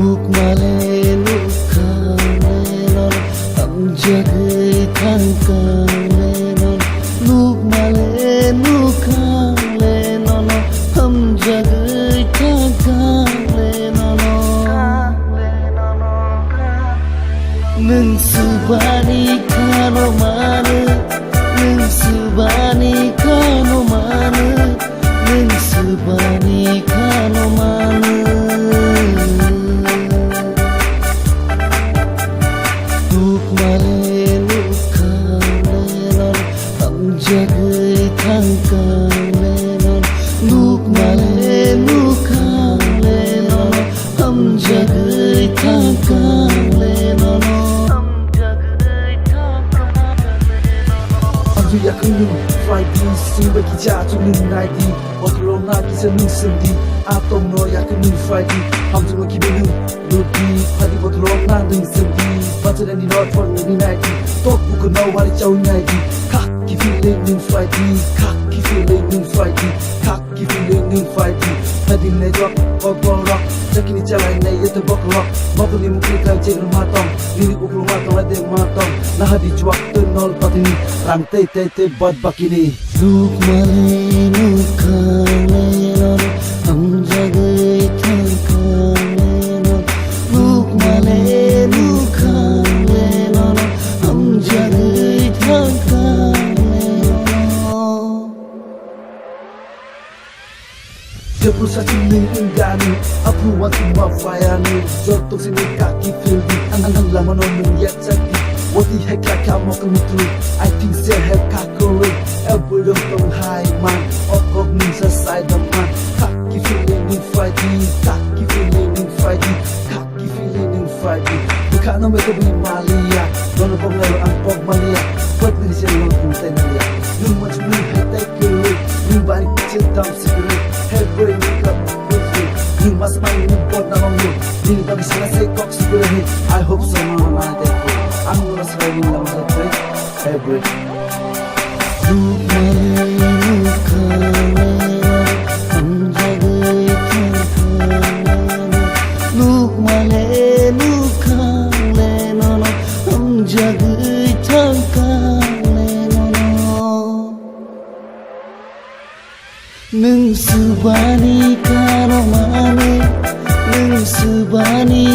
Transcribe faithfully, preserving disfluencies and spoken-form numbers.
Nukmale nukhangle nono, hamjagwi thangkangle nono. Nukmale nukhangle nono, hamjagwi thangkangle nono. Nwng swbani khano mano, nwng swbani khano mano, nwng swbani khano mano. Nukmale nukhangle nono, hamjagwi thangkangle nono. Nukmale nukhangle nono, hamjagwi thangkangle nono. Amtwi yakung nwng flight di, singba kicha achuk nwng nai di. Botolrok na kisa nwng seng di, atom no yakung nwng flight di. Hamjagwi kibe nwng ludi, phadi botolrok na nwng seng di. Bacharani no thor nwng nai di, tok buku no wari chau nai di. Khak ki feeling nwng flight di, khak ki feeling nwng flight di. Khak ki feeling nwng flight di. Phadi ne jok, botolrok, jakini chalai nai yete bokolok. Bokol ni mukri kai chek ma tong, nini uklung ma tong, ade ma tong. Nahadi juak te nol patini, rang tei tei tei bad bakini. Nukmale nukhangle nono, hamjagwi thangkangle nono. Nukmale nukhangle nono, hamjagwi thangkangle nono. Jepur sachim nwng wngani, aphuru wansukma phayani, joto sini kaki feel di, ang, ang, ang lamano nwng yakchak di, wati hai kha kha mokol mutru, I think se hai kha koroi, every dong tong hai man, ok ok nwng sa sai dong man, kaki feeling nwng fly di, kaki feeling nwng fly di, kaki feeling nwng fly di, bwkha no meto bi maliya, nono pok lero ang pok maliya, pok nwng se nwng pung tai maliya, nwng machung nwng hai tai kwrwi, nwng bari kiche dam sikiri, hey boy, nwng kap buzwi, nwng mas mai nwng bot na mong nwng, nwng bagi sana se kok sikiri, hey, I hope so, no, no, no, I take it, ang nwng mas mai nwng lam sa tai, hey boy. Nukmale nukhangle nono, hamjagwi thangkangle nono. Nukmale nukhangle nono, hamjagwi thangkangle nono. Nwng swbani khano mano, nwng swbani